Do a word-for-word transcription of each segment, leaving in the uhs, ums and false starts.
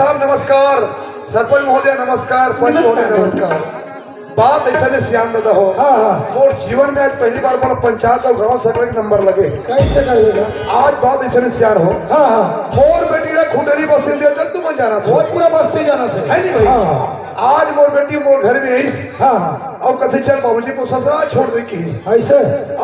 साहब नमस्कार, सरपंच महोदय नमस्कार, पंच महोदय नमस्कार। बात ऐसा ने सियान दादा हो। हाँ, हाँ। मोर जीवन में आज पहली बार मोला पंचायत और गांव सकले के नंबर लगे। कैसे कर लेगा? आज बात ऐसा ने सियान हो। हाँ, हाँ। मोर बेटी ला खुटरी बस्ती दे जब तुमन जाना था। बहुत पूरा बस्ती जाना था। है नहीं भाई? हाँ, हाँ। आज मोर बेटी मोर घर में आइस। हाँ, हाँ। अउ कथे, "चल बाबूजी, को ससुराल छोड़ दे," किहिस। ऐसे?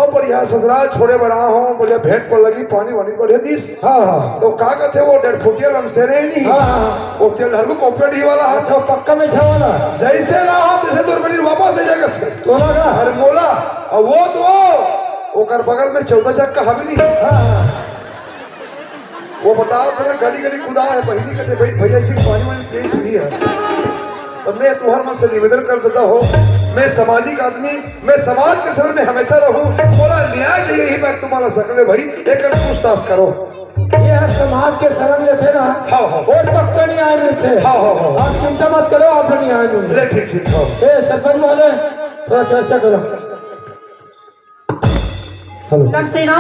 अउ बढ़िया ससुराल छोड़े बर आ हो, बढ़िया भेंट पर लगी, पानी वानी बढ़िया दिस। हाँ, हाँ। तो का कथे वो डेढ़ फुटिया लमसेरे नहीं? हाँ, हाँ। वो तेल हरगु कोपड़ी वाला है। अच्छा, पक्का में छा वाला। जैसे ला हो, तैसे तोर बनी वापस दे जाएगा से। तोला का? अरे मोला, अब वो तो वो, ओकर बगल में चौदह चक्का हवे नहीं। हाँ, हाँ। वो बतावत हे ना, गली गली कुदाय हे, बहिनी कथे, "भाई, भैया, इसी पानी वानी तेज हुई है।" तो मैं तुहर मन से निवेदन कर देता हो, मैं सामाजिक आदमी, मैं समाज के शरण में हमेशा रहूं, मोला न्याय चाहिए, यही मैं तुम्हारा सकले भाई, एक पूछताछ करो। ये है समाज के शरण लेथे ना, हाँ, हाँ। और पक्का न्याय मिलथे। हाँ, हाँ, हाँ। आप चिंता मत करो, आप न्याय मिलथे। ले, ठीक, ठीक, हाँ। ए, सरपंच महोदय, थोड़ा चर्चा करो। हेलो। शमसेना,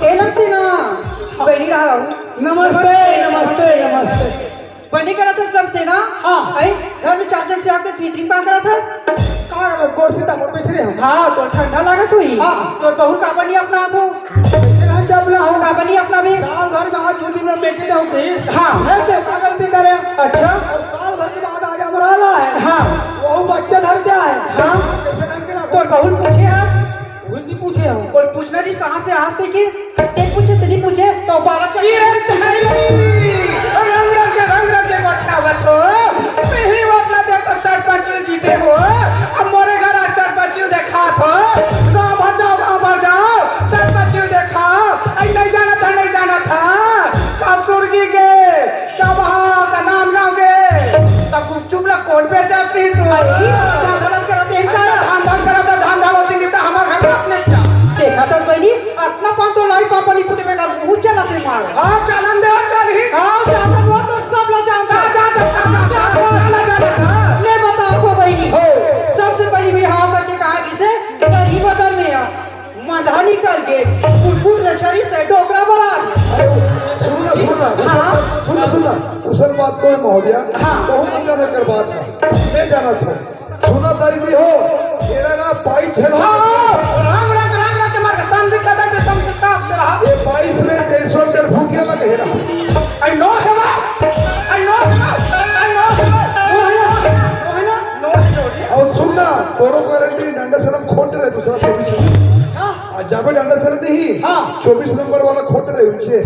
ए शमसेना, बहिनी रहा हूँ। नमस्ते, नमस्ते, नमस्ते। बहिनी करा था शमसेना? हाँ। अई, घर में चादर से आके भीतरी में का करा था? का कुर्सी तक बैठ रहे हो? हाँ, तो ठंडा लागत हुई। हाँ। तो बहू का बनी अपना तो? हम जब ना हो। का बनी अपना भी? साल भर में आज दो दिन में बेचे जाओ थे। हाँ। ऐसे का गलती करे? अच्छा। और साल भर के बाद आज हम रहा है। हाँ। वो बच्चा धर क्या है? हाँ। ऐसे करके ना तो बहू पूछे हैं? भूल नहीं पूछे हम। कोई पूछना जी कहाँ से आज से के? ते पूछे, ते नहीं पूछे, तो बारह चल। ये रे, तुम्हारी रंग रंग के, रंग रंग के गोठियावत हो। नहीं वोट ला दे तो सरपंच जीते हो। अब मोरे घर आज सरपंच देखा थो। गाँव भर जाओ, गाँव भर जाओ, सरपंच देखा। आई नहीं जाना था, नहीं जाना था। अब सुरगी के, जब हाँ, का नाम गाँव के, तब चुमला कोन बेचत रहिस हो? अरे, का गलत करत हे का? धान धान करत हे, धान धान होती निपटा हमार घर में अपने क्या? देखा तो बहिनी, अपना पान तो लाई पापा नहीं फुटे में कर मुँह चला से मार। हाँ, चलन दे, चल ही। हाँ, जाता वो तो सब ला जानता। हाँ, जानता, जानता, जानता, जानता। ले बताओ को बहिनी। हो। सबसे पहली भी हाँ करके कहा किसे? गरीब अगर में आ। मधा निकल गे, कुकुर नछरी से डोकरा बरात। अरे, सुन ना, सुन ना, हाँ। सुन ना, सुन ना। उसन बात तो है महोदया, हाँ। बहुत मजा न कर बात है। मैं जाना था। सुना तारी दी हो, तेरा ना पाई झेल हो। हाँ, राम, राम, राम, राम, तुम्हारे सामने सदा के सामने साफ से रहा। ये बाईस में तेईस सौ डेढ़ फुटिया लगे है ना। I know है बा, I know है बा, I know है बा। मोहना, मोहना, नो है, नो है। और सुन ना, तोरो गारंटी डंडा से हम खोट रहे, दूसरा चौबीस। हाँ। आ जाबे डंडा सर नहीं, हाँ। चौबीस नंबर वाला खोट रहे उनसे।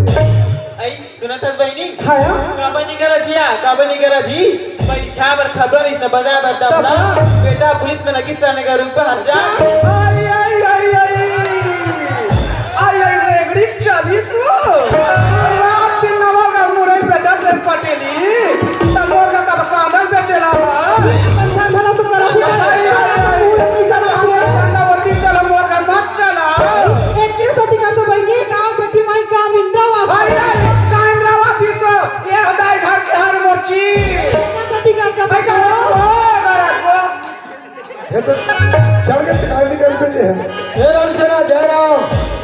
आई, सुनत हस बहिनी? हाँ, हाँ। काबर नहीं करत हिया? काबर नहीं करत ही? परीक्षा बर खबर इसने बजाय बर तबला। तबला। बेटा पुलिस में लगिस ताने का रूप हर जा। आई, आई, आई, आई। आई, आई, रेगड़ी चालीस। रात दिन नवा का मुरई पे जब रे पटेली। तब मोर का तब कांदल बेचेला बा। अच्छा भला तो करत ही का? आई, आई, आई। चला, चला, चला, मोर का मत चला। एक के सती का तो बहिनी, गाँव बेटी माई काम इंद्रावास। आई, आई, का इंद्रावास ही सो, ये हदाई घर के हर मोर चीज। एक के सती का तो बहिनी। ओ, गरज, ओ। ये तो चढ़ के शिकार निकल पड़ते हैं। हे रामसेना, जय राम।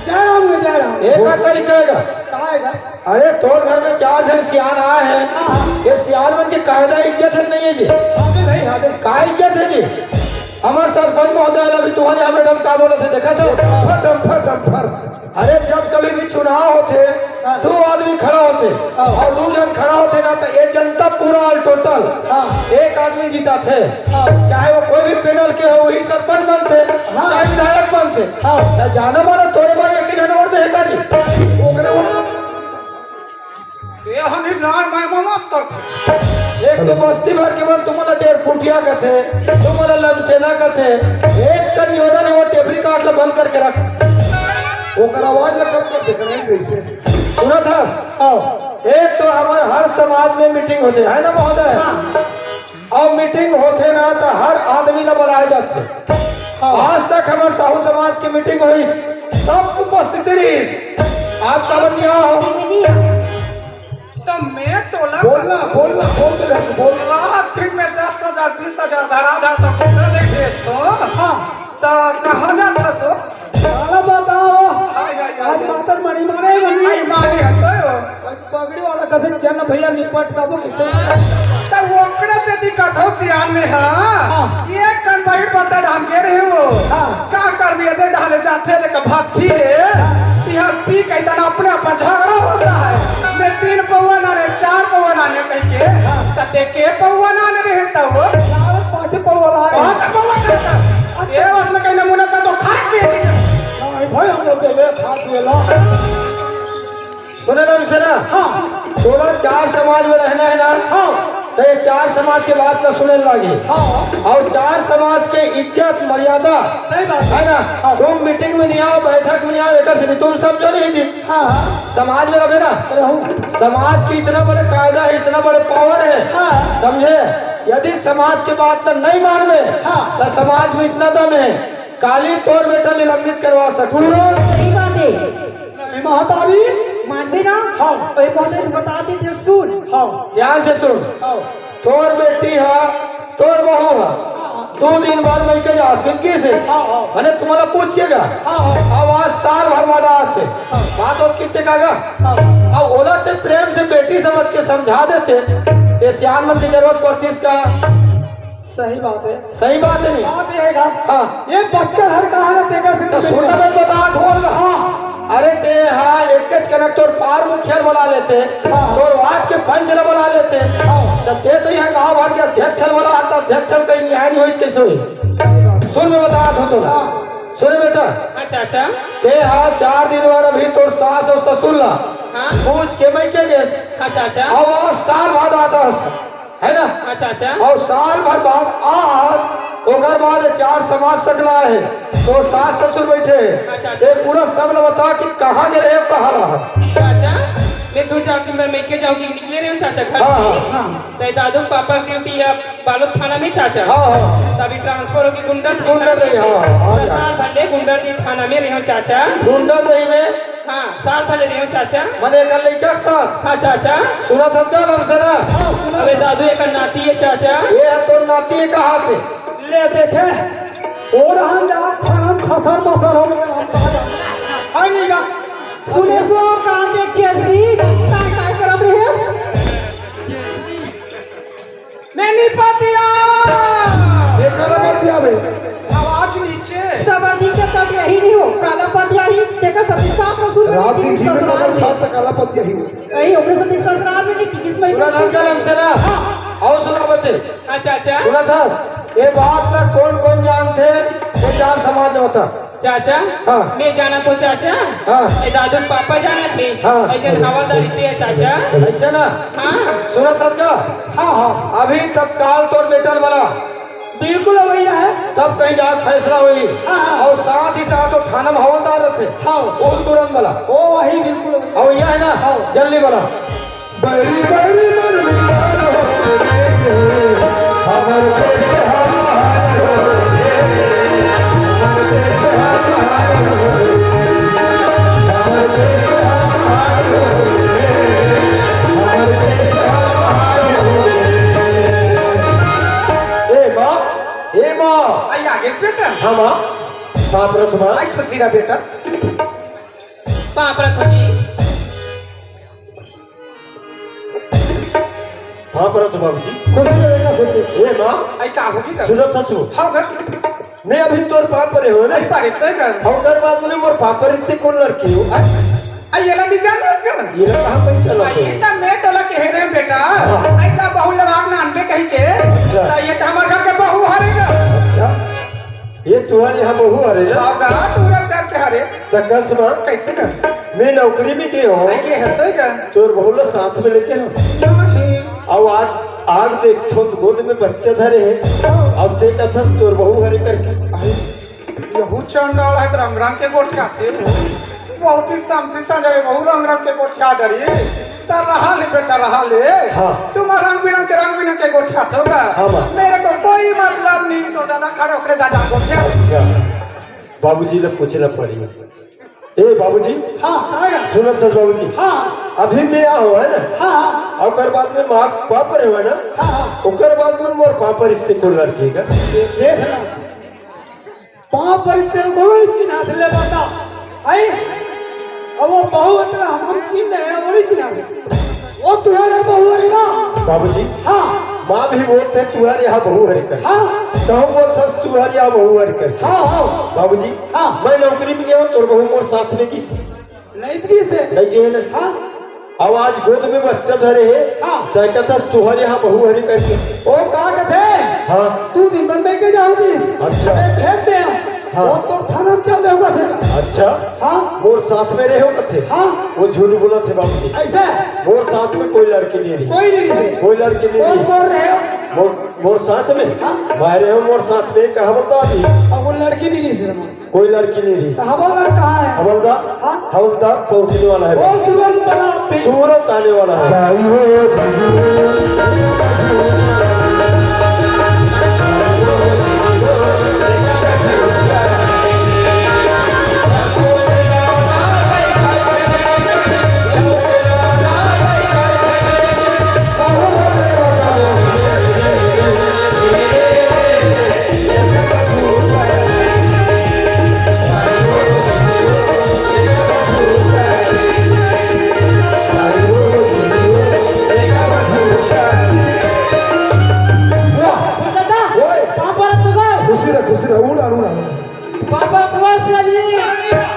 जय राम, जय राम। एक का तरीका है का? कहाँ है का? अरे, तोर घर में चार झन सियान आए हैं। हाँ, हाँ। ये सियान मन के कायदा इज्जत है नहीं है जी? हाँ बे भाई, हाँ बे। का इज्जत है जी? हमार सरपंच महोदय ला भी तुम्हारे यहाँ मैडम का बोलत हे, देखा तो? Dumper, dumper, dumper. अरे, जब कभी भी चुनाव होथे, हाँ। दो आदमी खड़ा होथे हाँ। और दो झन खड़ा होथे ना, तो ये जनता पूरा all total हाँ। एक आदमी जिताथे। हाँ। चाहे वो कोई भी panel के हो, वही सरपंच बनथे, हाँ। चाहे विधायक बनथे। हाँ। तो जाना माना तोरे बर एक झन वोट दे का जी? ओकरे वोट। ये हम ही लाल मैं मत कर। एक तो बस्ती भर के मन तुमला डेढ़ फुटिया कथे, तुमला लमसेना कथे, एक का निवेदन है वो टेपरी काट ला बंद करके रख। ओकर आवाज ला कम कर दे, कहीं जैसे। सुनत हस? हाँ। एक तो हमार हर समाज में meeting होथे, है ना महोदय? हाँ। अब meeting होथे ना, त हर आदमी ला बुलाए जाथे। हाँ। आज तक हमर साहू समाज के meeting होइस, सब उपस्थित रहिस। आप काबर नहीं आओ? नहीं, नहीं, नहीं। त मैं तोला बोलना, बोलना, बोल तो रहे, बोल। रात दिन में दस हजार, बीस हजार धड़ाधड़ तो टोटल देखे तो। हाँ। त कहाँ जात हस? साला बताओ। हाय, हाय, हाय, आज हाय। मातर मणि मारे बनी। आई मारे हटो। पगड़ी वाला कथे चल न भैया निपट काबू किथे। त ओकरे से दिक्कत हो सियान में, हाँ। हाँ। ये कन बहिर पत्ता डाल के रहे वो। हाँ। का करबी, एदे डाले जाथे, देख भट्ठी रे। यहाँ पी के इतना अपने अपन झगड़ा होता है। मैं तीन पौवा नाने, चार पौवा नाने कह के। त ते के पौवा नाने रहे त वो। चार पाँच पौवा लाए। पाँच पौवा नाने। ये बात में कहीं नमूना का तो खाए पिए की। नहीं भाई, हम लोग के लिए खा पिए ला। सुने ना, सुने ना। हाँ। तोला चार समाज में रहना है ना? हाँ। तो ये चार समाज के बात ला सुने लागे। हाँ। और चार समाज के इज्जत, मर्यादा, सही बात है। है ना? हाँ। तुम मीटिंग में नहीं आओ, बैठक में नहीं आओ, एकर से तुम समझो नहीं जी। हाँ। समाज में रहे ना? रहूं। समाज की इतना बड़े कायदा है, इतना बड़े पावर है। हाँ। समझे? यदि समाज के बात ला नहीं मानवे, हाँ। तो समाज में इतना दम है, काली तोर बेटा निलंबित करवा सकते। सही बात है। महतारी। मानबे ना? हाँ। अरे महोदय से बता देते, सुन। हाँ। ध्यान से सुन। हाँ। तोर बेटी हा, तोर बहू हा। हाँ। दो दिन बाद मैं के जात फिर किसे? हाँ, हाँ। अरे तुम्हारा पूछिएगा। हाँ, हाँ। अब आज साल भर बाद आज से। हाँ। बात और किसे कागा? हाँ। अब ओला ते प्रेम से बेटी समझ के समझा देते। ते सियान मन की जरूरत पड़ती इसका। सही बात है। सही बात है नहीं? बात ये है ना, हाँ। ये बच्चा हर कहा ना तेरा फिर तो सुन ना, मैं बता छोड़। हाँ। अरे ते हाँ, एक कच कनक तोर पार मुखिया बोला लेते, हाँ। तोर वार्ड के पंच ला बोला लेते, हाँ। तो ते तो यहाँ गांव भर के अध्यक्ष ला बोला आता, अध्यक्ष ला कहीं न्याय नहीं होई कैसे होई? सही बात। सुन मैं बता दो तो। हाँ। सुने बेटा। अच्छा, अच्छा। ते हाँ चार दिन बाद अभी तोर सास और ससुर ला हाँ। पूछ के मैं के गेस। अच्छा, अच्छा। अब आज साल बाद आता है। है ना? अच्छा, अच्छा। और साल भर बाद आज, ओकर बाद चार समाज सकला है, तो सास ससुर बैठे हैं। अच्छा, अच्छा। ये पूरा सब ल बता कि कहाँ के रहे हो, कहाँ रहा? अच्छा, अच्छा। मैं दो चार दिन बाद मैं के जाऊंगी, निकले रहे हो चाचा घर हाँ, से। हाँ, हाँ। तो दादू पापा की ड्यूटी है बालोद थाना में चाचा। हाँ, हाँ। तभी ट्रांसफर होके गुंडर गुंडर नहीं, हाँ, हाँ, हाँ। साल भर ले गुंडर थाना में रहे हो चाचा। गुंडर नहीं में हाँ, साल भर ले रहे हो चाचा। मने एकर लइका के साथ? हाँ, चाचा। सुनत हस का नाम से ना? अबे दादू, एकर नाती है, चाचा। ये है तोर नाती है, कहाँ से? ले देखे, ओ रहन जा, खनम खसर मसर हो गए, हम कहाँ जाने? हाय नीला। सुनेश्वर, कहाँ से चेसरी? काय, काय करत रहे? मैं नहीं पातिया। ये काला पातिया बे। आवाज नीचे। समर्थी के तब यही नहीं हो। काला पातिया ही। देखा सती सास ससुर में रात की टीवी घी में ससुराल कदम में। खात त काला पातिया ही हो। नहीं, ओकरे सती ससुराल में नहीं, टीवी में पूरा नहीं। घर का नाम से ना। हाँ। और सुना बते। अच्छा, अच्छा। सुना था? ये बात ना कौन कौन जानते? ये चार समाज में होता। चाचा, हाँ। मैं जानत हो चाचा। हाँ। ए दादू पापा जानत हे। हाँ। ऐसे हवलदारी पे है चाचा। ऐसे ना? हाँ। सुनत हस का? हाँ, हाँ। अभी तत्काल तोर बेटन वाला। बिल्कुल भैया है। तब कहीं जाके फैसला हुई। हाँ, हाँ। और साथ ही साथ वो थाना में हवलदार रहते। हाँ। वो तुरंत वाला। ओ वही बिल्कुल। और यह है ना? हाँ। जल्दी वाला। बड़ी बड़ी मन विचार हो रे, हमर देश हमार हो रे, हमर देश हमार हो रे, हमर देश हमार हो रे, हमर देश हमार हो रे। ए माँ, ए माँ। आई आगे बेटा। हाँ माँ, बाप रे तुम्हारा। आई खुशी रहा बेटा। बाप रे खुशी। हाँ, परत बाबूजी। खुशी रहेगा, खुशी। ए माँ। आई का होगी ना? सुरत ससुर। हाँ, ना। मैं अभी तोर पाँव परे हो ना। आई पारे, तय कर। हम कर बात बोले, मोर पाँव पर रिश्ते कौन लड़की हो? आई, आई, येला नहीं जानत का? येला कहाँ पे चला आई, तो? ये तो मैं तोला कह रहे हूँ, बेटा। हाँ। आई का बहू लगा नानबे कहीं के। अच्छा। तो ये तो हमारे घर के बहू हरेगा। अच्छा। ये तुम्हारे यहाँ बहू हरे ना? हाँ, गा, तू रख करके हरे। त कस माँ, कैसे ना? मैं नौकरी में गए हो। आगे है तो क्या? तोर बहू ला साथ में लेके हो। नहीं। अब आज, आज देख तो गोद में बच्चा धरे है। अब देख था तोर बहू हरे करके। आई, यहू चंडाल है तो रंग रंग के गोठियाथे। बहुत ही समझी संजय बहू रंग रंग के गोठिया डरी। त रहा ले बेटा, रहा ले। हाँ। तुम रंग बिरंग के, रंग बिरंग के गोठियाथो गा। हाँ, माँ। मेरे को कोई मतलब नहीं, तो दादा खड़े होकर दादा गोठिया। अच्छा। बाबूजी ले पूछना पड़ी। ए बाबूजी। हाँ, आया। सुनत हस बाबूजी। हाँ। अभी मैं आ हो, है ना? हाँ, हाँ। ओकर बाद में माँ पाँव परे हो ना? हाँ, हाँ। ओकर बाद में मोर पाँव पर रिश्ते को लड़की का। देख ना। पाँव पर रिश्ते को नहीं चिन्हा ले बता। आई। अब वो बहू उतना हम चिन्ह रहे हैं, वो नहीं चिन्हा। वो तुंहर बहू हरे ना? बाबूजी, हाँ। माँ भी बोलथे, "तुंहर यहाँ बहू हरे," कर। हाँ। कहूँ बोलथस, "तुंहर यहाँ बहू हरे," कर। हाँ, हाँ। बाबूजी, हाँ। मैं नौकरी में गया हूँ, तोर बहू मोर साथ में गिस। नहीं तो गिस हे। नहीं गे ना। हाँ। अब आज गोद में बच्चा धरे हे, हाँ। तैं कथस, "तुंहर यहाँ बहू हरे," कर। वो का कथे? हाँ। तू दिन भर में के जाहूँ गिस। अच्छा। मैं खेत में हूँ। हाँ। वो तोर थाना में चल देहूँ कथे। अच्छा। हाँ। मोर साथ में रहे हो कथे। हाँ। वो झूठ बोलथे बाबूजी। ऐसे? मोर साथ में कोई लड़की नहीं रही। कोई नहीं रही। कोई लड़की नहीं कौन रही। कौन रहे हो? मोर, मोर साथ में? हाँ। मैं रहे हो मोर साथ में, कहा बोलता अभी। अब वो लड़की नहीं रही सिर्फ। कोई लड़की नहीं रही। तो हवलदार कहाँ है? हवलदार? हाँ। हवलदार पहुंचने वाला है। वो तुरंत बना। तुरंत आने वाला है। दादा, ओए। पापा रतुगा। खुशी रह, खुशी रह, उड़ा, उड़ा, उड़ा। पापा रतुगा से अली। अगर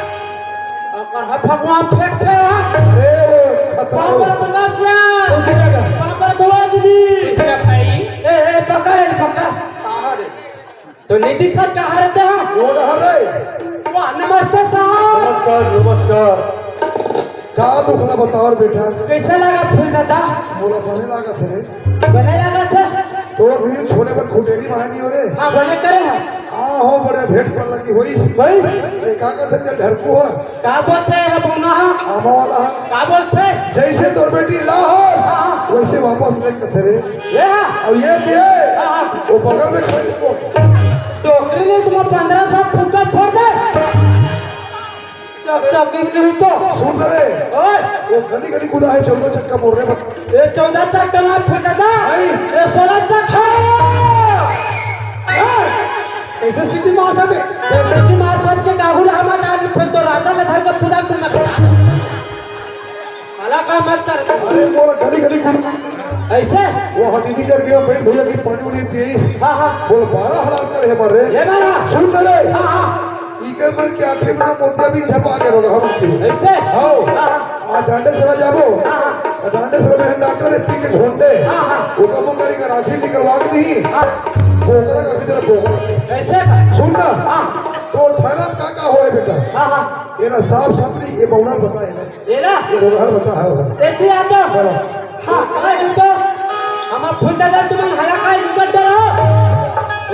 ह भगवान फेंकथे, हाँ। अरे, वो खतरा हो। पापा रतुगा से। पापा रतुगा दीदी। ए, ए, पकड़, ए, पकड़। तो नहीं दिखत कहाँ रहते हैं? वो डहर रे। वाह, नमस्ते साहब। नमस्कार, नमस्कार। का दुख ना बताओ रे बेटा। कैसे लगा फिल्म दादा? मोला बने लागत हे रे। बने लागत हे? तोर भी छोड़े बर खुटेरी मानी हो रे। हाँ, बने करे हैं। हाँ हो, बड़े भेंट पर लगी होइस। होइस? ये का कहत हे, ढरकू हो? का बोलथे हे बौना हा? आमा वाला हा। का बोलथे? जैसे तोर बेटी ला हो, हाँ। वैसे वापस ले कथे रे। ये हा? अब ये दिए, हाँ, हाँ। वो बगल में खड़ी को। टोकरी नहीं, तुम पन्द्रह सौ फुग्गा फोड़ दे। चक, चक, नहीं तो। सुन रे। ओए। वो गली गली कूदा है, चौदह चक्का मोड़ रे बत- ये चौदह चक्का ना फुग्गा दा। नहीं। ये सोलह चक्का। हाँ। कैसे सीटी मारता बे? ये सीटी मारता इसके काहुल हमारा आदमी फिर तो राजा ले धर के पूरा तुम में फटा दे। भला का मत कर। अरे बोल गली गली गुड़। ऐसे? वो हदीदी कर गया, बैठ भैया की पानी उनी पीस। हाँ, हाँ। बोल बारह हजार कर है मर रे। ये मारा। सुन रे। हाँ, हाँ। इकर मन के आंखें में मोतिया भी झपा के रोगा हम की। ऐसे? हाँ। हाँ, हाँ। आ डांडे सरा जाबो। हाँ, हाँ। आ डांडे सरा में डॉक्टर है पी के घोंडे। हाँ, हाँ। वो कबो करी कर आंखें निकलवा के नहीं। हाँ। बोकरा का किधर बोकरा। ऐसे का? सुन ना। हाँ। तो थाना में का का होए बेटा? हाँ, हाँ। ये ना साफ साफ नहीं, ये बौना बताए ना। एला? ये लोग हर बता है वो। देखती आ तो। बोलो। हाँ, का नहीं तो? हम अब फुल दे तुमन हला का इनकर डरो।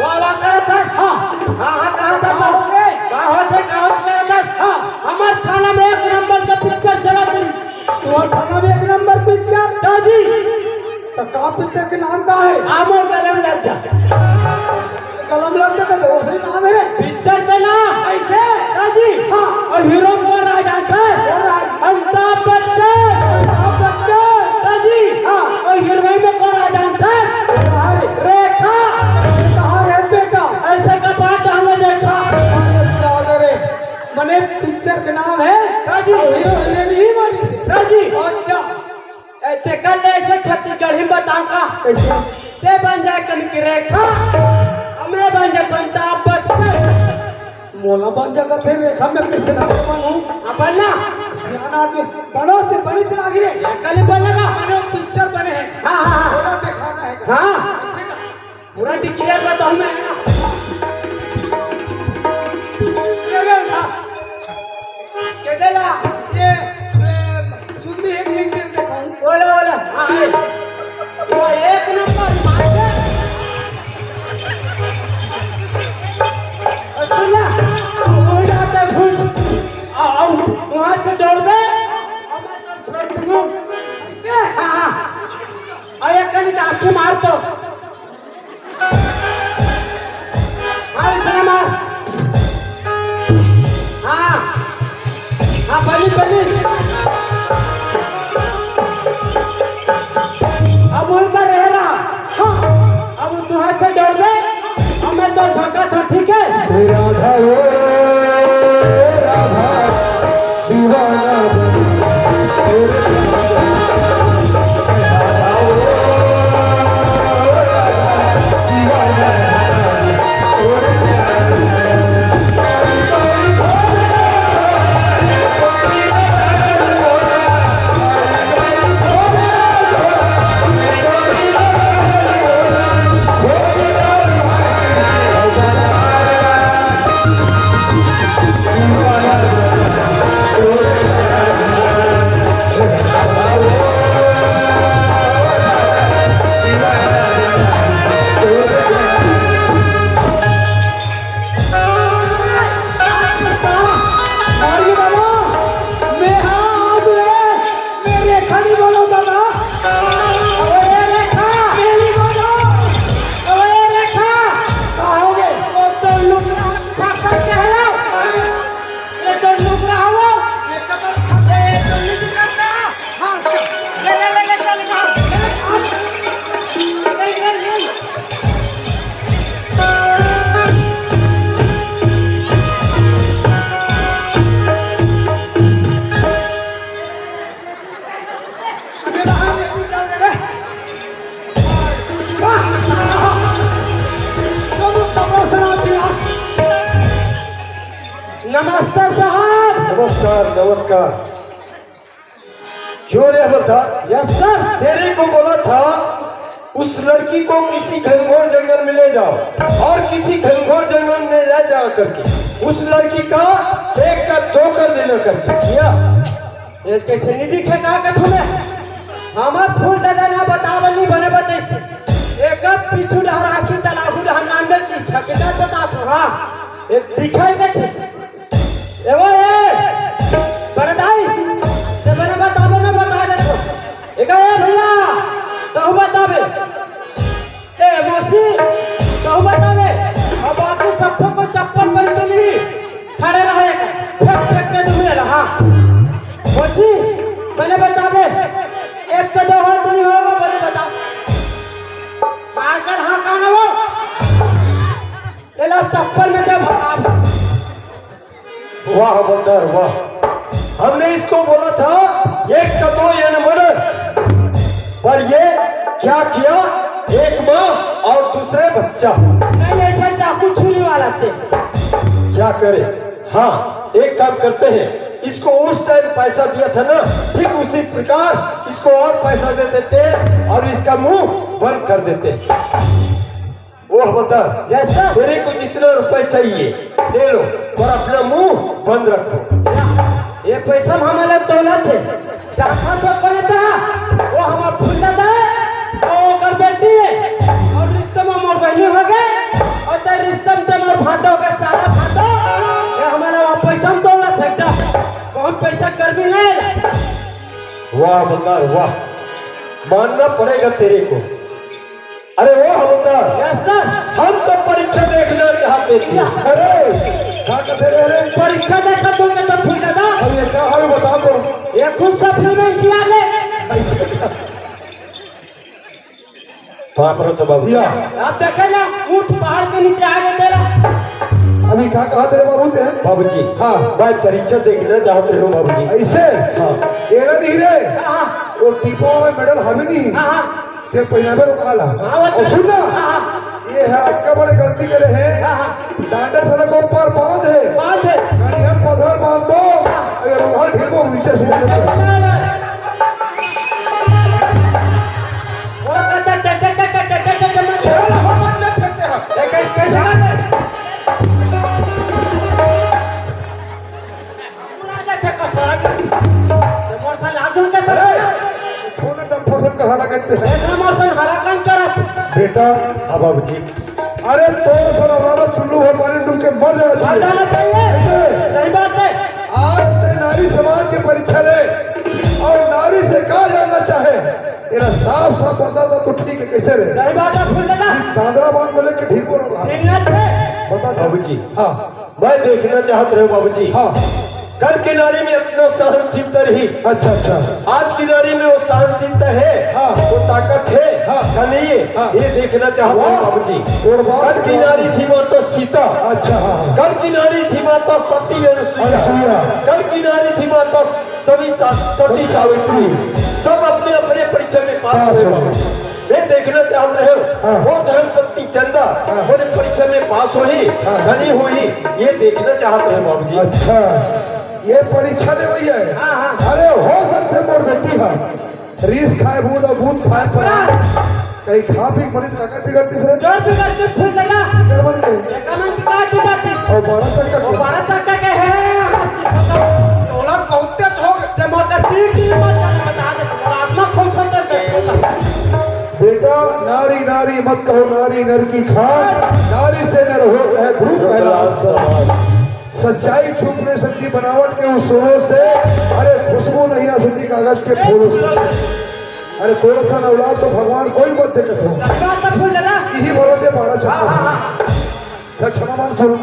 वाह, वाह, करत हस। हाँ। हाँ, हाँ, कहा था सब? हाँ, ओके। का होत हे, का होत करत हस? हाँ। हमार थाना में एक नंबर के पिक्चर चलत रही। तो थाना में एक नंबर पिक्चर? दाजी। तो का पिक्चर के नाम का है? आमो गरम लग जा। कलम लग तक तो ओसने नाम हे। पिक्चर के नाम? कैसे? दाजी। हाँ। अउ हीरो कोन राज जानथस? कोन राज? अमिताभ बच्चन। अमिताभ बच्चन। दाजी। हाँ। अउ हीरोइन में कोन राज जानथस? अरे। रेखा। कहाँ रे बेटा? ऐसे कपाट टहले देखा। अरे साले रे। मने पिक्चर के नाम हे? दाजी। हीरो हीरोइन ही मानी। दाजी। अच्छा। ए, तेकर ले ऐसे छत्तीसगढ़ी में बताऊं का? कैसे? ते बन जाए कन की रेखा, हमें बन जाए अमिताभ बच्चन। मोला बन जा कथे रेखा में कैसे ना बनूं? अब बनना। ज्ञान आदमी, बनो से बनी चला गिरे। ये कल बनेगा। अरे पिक्चर बने हैं। हाँ, हाँ, हाँ। थोड़ा दिखाना है। हाँ। पूरा टिकट बताऊं मैं, है ना? ये ले उठा। के देला? ये, ए, सुंदरी एक मिनट दिखाऊं। ओला, ओला, हाँ, ए। वो एक नंबर मार दे। और सुन ना, तू हो जाता है कुछ। आ, आ, वहाँ से दौड़ बे, हमारे को छोड़ दूँ। हाँ, हाँ। और एक कन का आँखें मार दो। हाँ, इसने मार। हाँ। हाँ, बनी, बनी। अब वहीं पर रह रहा। हाँ। अब तुहां से डरबे, हमें तो झोंका था, ठीक है? राधा ओ, राधा, दीवाना बना। नमस्कार। क्यों रे बता? Yes sir. तेरे को बोला था उस लड़की को किसी घनघोर जंगल में ले जाओ और किसी घनघोर जंगल में ले जा करके उस लड़की का एक का दो कर देना करके। या ये कैसे नहीं दिखे का कथो में? हमार फूल दादा ना बतावन नहीं बने बतैसे। एक पीछू डहर आखी तलाहू डहर नाम में की खकेटा बता था। हाँ, एक दिखाई के थे। ए वो ए, बड़े दाई, ते मने बताबे, मैं बता देथों। एका ए भैया, तहू बताबे। ए मौसी, तहू बताबे। अब बाकी सबको कोई चप्पल पहन के नहीं खड़े रहे, फेंक फेंक के दूर रहा। मौसी, मने बताबे, एक कदम हाथ नहीं होगा, बोले बता। का कर हाँ, का ना वो? ए ला चप्पल में दे भगाब। वाह बंदर वाह, हमने इसको बोला था एक का दो ये न मर्डर, पर ये क्या किया, एक माँ और दूसरे बच्चा। नहीं, ऐसा चाकू छूने वाला थे। क्या करे? हाँ, एक काम करते हैं, इसको उस टाइम पैसा दिया था ना, ठीक उसी प्रकार इसको और पैसा दे देते हैं और इसका मुंह बंद कर देते हैं। ओह बता, यस सर। तेरे को जितना रुपए चाहिए ले लो, पर अपना मुंह बंद रखो। ये पैसा में हमारा दौलत है, जहाँ से कोने था, वो हमार फुंडा था, वो ओकर बेटी है, और रिश्ते में मोर बहनी हो गए, और तेरे रिश्ते में ते मोर भांटो का सारा भांटो, ये हमारा वहाँ पैसा में दौलत है एकदम, बहुत पैसा कर भी नहीं। वाह बंदर वाह, मानना पड़ेगा तेरे को। अरे वो हवलदार, यस सर। हम तो परीक्षा देखना चाहते थे। अरे, का कहते रहे रे? परीक्षा देखा तो के तब फूल दादा। अब ये क्या हमें बता दो। ये खुद सपने में इंडिया ले। बाप रे तो बाबू। या। आप देखे ना, ऊंट पहाड़ के नीचे आ गए तेरा। अभी का कहा तेरे बाबू थे? बाबूजी। हाँ। मैं परीक्षा देखना चाहते हूँ बाबूजी। ऐसे? हाँ। एला नहीं रे। हाँ, हाँ। वो टिपो में मेडल हवे नहीं। हाँ, हाँ। ते पहिनाबे रोकाला। हाँ, वो और तो सुन ना, हाँ, हाँ। ये है आज का बड़े गलती करे हैं। हाँ, हाँ। डांडा सड़क ऊपर बांध है। बांध है। गाड़ी हम पथरा बांध दो। हाँ। अगर रोकाल ढील को नीचे से नहीं, नहीं, नहीं। वो कहता, "टे, टे, टे, मत फेंको।" अरे, हम मत ले फेंकते हैं। ये कैसे, कैसे करते हैं? पूरा जा चक्का सारा कर। ये मोर सा लाजू के अरे, साथ। छोटे डंपर से कहा लगा ते हैं। ऐसा मोर सा हला काम करत। बेटा, हाँ बाबूजी। अरे, तोर सा हमारा चुल्लू भर पानी डूब के मर जाना मर चाहिए। जाना चाहिए। कैसे? सही बात है। आज ते नारी समाज के परीक्षा ले और नारी से का जानना चाहे, तेरा साफ साफ बता दो तो ठीक है, कैसे रे? सही बात है, फूल दादा। दादरा बांध बोले कि ढील बोलो बाहर। ढील ना थे। बता दो। बाबूजी। हाँ। मैं देखना चाहत रहे बाबूजी। हाँ। कल की नारी में इतना सहनशीलता रही। अच्छा, अच्छा। आज की नारी में वो सहनशीलता है, हाँ। वो ताकत है, हाँ। का नहीं है, हाँ। ये देखना चाहत रहे वाह। बाबूजी। और बात कल की क्या? नारी थी माता सीता। अच्छा, हाँ, हाँ। कल की नारी थी माता सती अनुसुईया। अनुसुईया। कल की नारी थी माता सती सा-, सती सावित्री। सब अपने अपने परीक्षा में पास पास हुए हो। बाबूजी। ये देखना चाहत रहे हो, हाँ। वो धर्मपत्नी चंदा हाँ। वो परीक्षा में पास हुई, हाँ। नहीं हुई, ये देखना चाहत रहे बाबूजी। अच्छा, ये परीक्षा ले हुई है। हाँ, हाँ। अरे हो सकते मोर बेटी है, रीस खाए भूत और भूत खाए पर हाँ। कहीं खा पी के मरीज काकर बिगड़ती से। जोर बिगड़ती फूल दादा। बिगड़ मत के। ये कमन की काट दी जाती। और बड़ा चक्का वो के। बड़ा चक्का के है, हस्ती सोता। तोला बहुत तेज हो गए। ते मोर का टीट टीट मत करना, बता दे, तुम्हारा आत्मा खोल खोल कर बैठा था। बेटा, नारी नारी मत कहो, नारी नर की खान, नारी से नर हो कहे ध्रुव पहला सवाल। सच्चाई छुप नहीं सकती बनावट के उस सोलों से, अरे खुशबू नहीं आ सकती कागज के फूलों से। अरे थोड़ा सा नवलाद तो भगवान कोई मत दे कसम। सही बात है फूल दादा। यही बोलो दे बारह हाँ, हाँ, चक्कर। हाँ। फिर क्षमा मांग छोड़ो।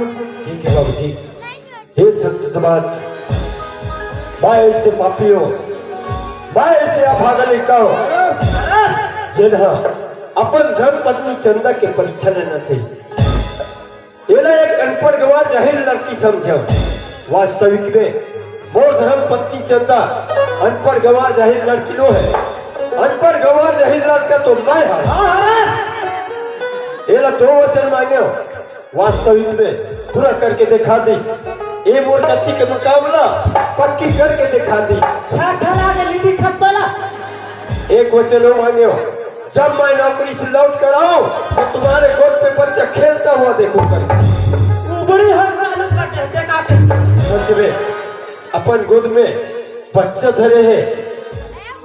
ठीक है बाबूजी। हे संत समाज, मैं ऐसे पापियों, मैं ऐसे अभागा लइका हो, जिन्हा अपन धर्म पत्नी चंदा के परीक्षा लेना चाहिए। एला एक अनपढ़ गंवार जाहिल लड़की समझे। वास्तविक में मोर धर्म पत्नी चंदा अनपढ़ गंवार जाहिल लड़की नो है। अनपढ़ गंवार जाहिल लड़का तो मैं हर। एला दो वचन मांगे हो। वास्तविक में पूरा करके दिखा दिस। ए मोर कच्ची के मुकाबला पक्की करके दिखा दी। छाठा लागे नी दिखत तोला। एक वचन हो मांगे हो, जब मैं नौकरी से लौट कर आऊं तो तुम्हारे गोद पे बच्चा खेलता हुआ देखूं कर। उबड़ी हो चालू कटे देखा के। सच में अपन गोद में बच्चा धरे है।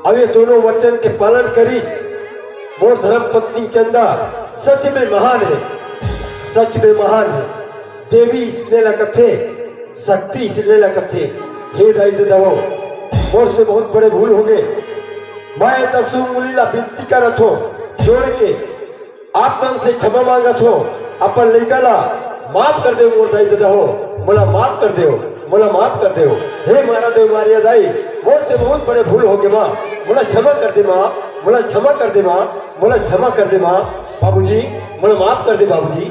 अब ये दोनों वचन के पालन करिस। मोर धर्म पत्नी चंदा सच में महान है, सच में महान है। देवी इसने ला कथे, शक्ति इसने ला कथे। हे दाई ददा हो, मोर से बहुत बड़े भूल हो गए। मैं दसों उंगली ला विनती करत हो, जोड़ के आप मन से क्षमा मांगत हो। अपन लइका ला माफ कर दे मोर दाई ददा हो, मोला माफ कर दे, मोला माफ कर दे। हे मारा देव मारिया दाई, मोर से बहुत बड़े भूल हो गए माँ, मोला क्षमा कर दे माँ, मोला क्षमा कर दे माँ, मोला क्षमा कर दे माँ। बाबूजी, मोला माफ कर दे बाबूजी।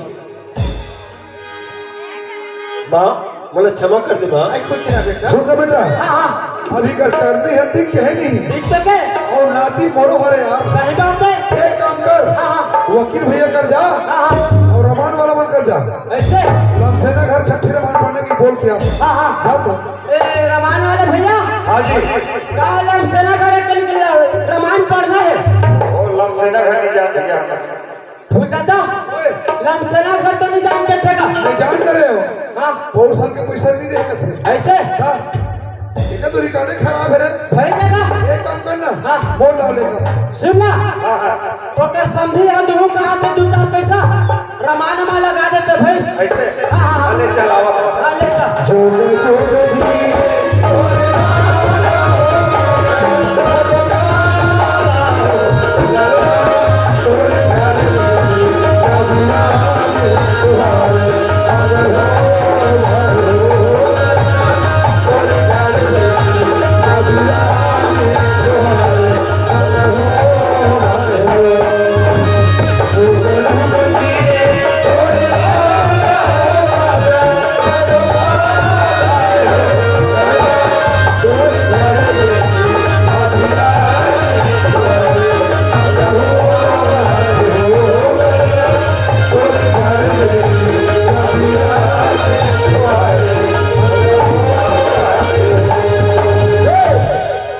माँ, मोला क्षमा कर दे माँ। आई खुश रह बेटा। सुन ना बेटा, हाँ, हाँ। अभी कर करनी है, ठीक कहे नहीं। ठीक तो के? और नाती मोरो हरे यार। सही बात है। एक काम कर, हाँ, हाँ। वकील भैया कर जा, हाँ, हाँ। और रमान वाला मन कर जा। ऐसे? लमसेना घर छठी रमान पढ़ने की बोल किया। हाँ, हाँ। बात हो। ए, रमान वाले भैया। हाँ जी। का लमसेना घर एक निकल रमान पढ़ना है? और लमसेना घर नहीं जान भैया। फूल दादा, ओए। लमसेना घर तो नहीं जान बैठेगा। मैं जान करे हो। हाँ। पौर साल के पैसा नहीं देगा से। ऐसे? हाँ। इनका तो रिकॉर्ड खराब है रे। भाई देगा। एक काम करना। हाँ। बोल डालेगा। सुन ना। हाँ, हाँ। तो कर समझी हम दूँ कहाँ थे दो चार पैसा। रमान मा लगा देते भाई। ऐसे? हाँ, हाँ, हाँ। ले चल, आवा। हाँ, ले चल। जोड़े, जोड़े दी।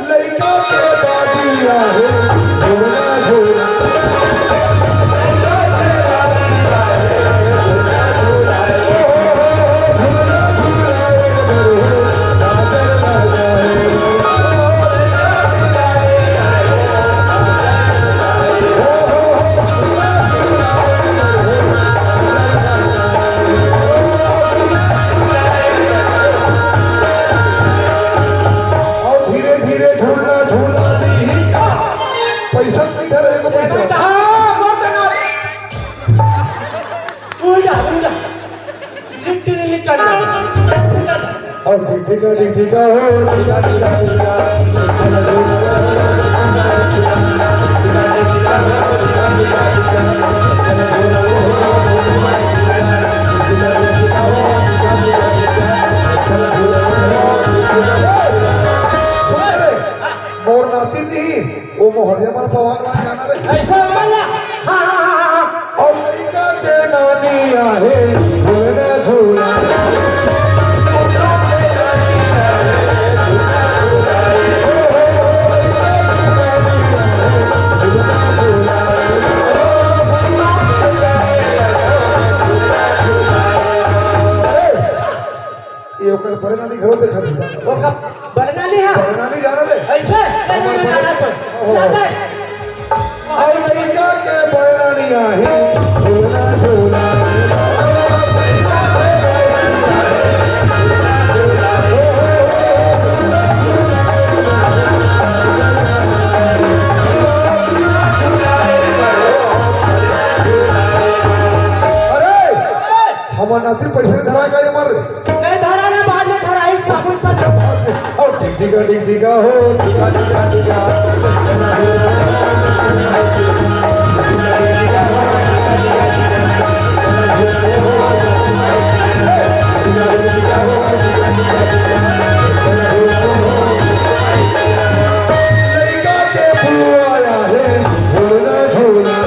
लइका के दादी आहे, झूला झूला। अउ धीरे धीरे झूलना झूला दी। पैसा नहीं धरे को पैसा। हाँ, मत ना। उड़ जा, उड़ जा। लिट्टी नहीं करना। अउ टिक टिका टिक टिका हो, टिका टिका टिका। सुन रे, मोर नाती नहीं, वो मोहरिया मन पवा के लाए गाना रे। ऐसा वाला? हाँ, हाँ, हाँ, हाँ, हाँ। अउ लइका के नानी आहे, झूलना झूला। ये ओकर बड़े नानी घरो देखा दीदा। ओकर बड़े नानी है? बड़े नानी जाना दे। ऐसे? हमारे बड़े नाना पर। ओहो। जाते। अब लइका के बड़े नानी आहे, झूला, झूला। अरे, हमार नाती पैसे नहीं धरा का ये मर रे? नहीं धरा ना, बाद में धरा, इस साबुन से और टिक टिका टिक टिका हो, टिका टिका टिका। लइका के बुआ आया है, झूला झूला।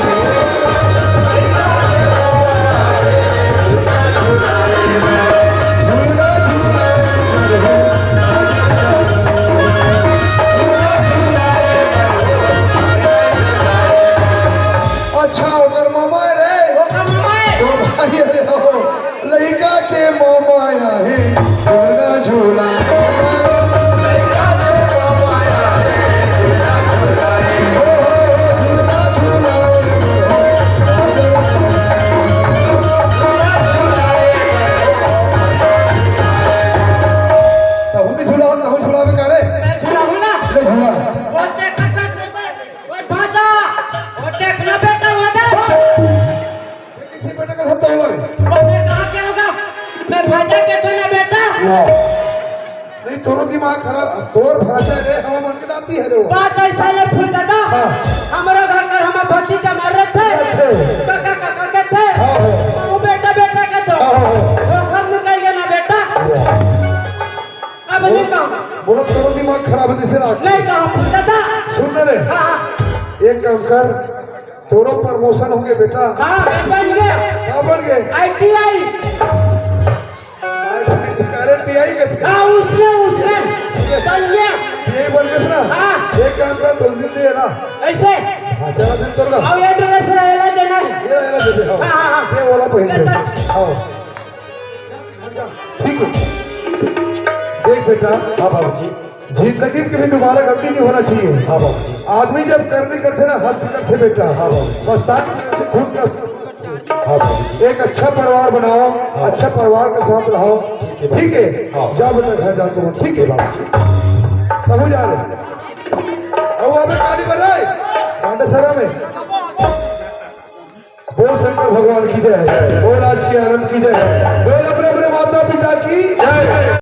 माँ खराब, तोर भाषा रे, हम मन के नाती है रे वो। बात ऐसा ले फूल दादा। हाँ। हमारा घर कर हमारा भतीजा मर रहे थे। अच्छा। काका काका के थे। हाँ, हाँ। वो बेटा बेटा के तो। हाँ, हाँ, हाँ। धोखा निकल गया ना बेटा। वाह। अब नहीं कहूँ। बोलो, तोर दिमाग खराब है, दूसरे रात। नहीं कहूँ फूल दादा। सुन ना रे। हाँ, हाँ। एक काम कर, तोरो प्रमोशन हो गए बेटा। हाँ, बन गया। का बन गए? I T I. अरे टीआई के थे। हाँ, उसने, उसने बन गया। टीआई बन गए ना? हाँ। एक काम कर, दो दिन दे ना। ऐसे? हाँ, चला दिन तोड़ का। अब एड्रेस रहेला देना है। ये रहेला दे दे, हाँ। हाँ, हाँ, हाँ। ये वाला पहन ले। अच्छा। हाँ। ठीक है। देख बेटा। हाँ बाबूजी। जिंदगी में कभी दोबारा गलती नहीं होना चाहिए। हाँ बाबूजी। आदमी जब करनी कर से ना, हंस कर से बेटा। हाँ बाबूजी। पछताए से खून का हाँ बाबूजी। एक अच्छा परिवार बनाओ, हाँ। अच्छा परिवार के साथ रहो। ठीक है बाबूजी। ठीक है? हाँ। जा बेटा घर जा तुम, ठीक है बाबूजी। तब जा रहे। अब अबे काली बजाए। मांडा सरा में। बोल शंकर भगवान की जय। बोल आज के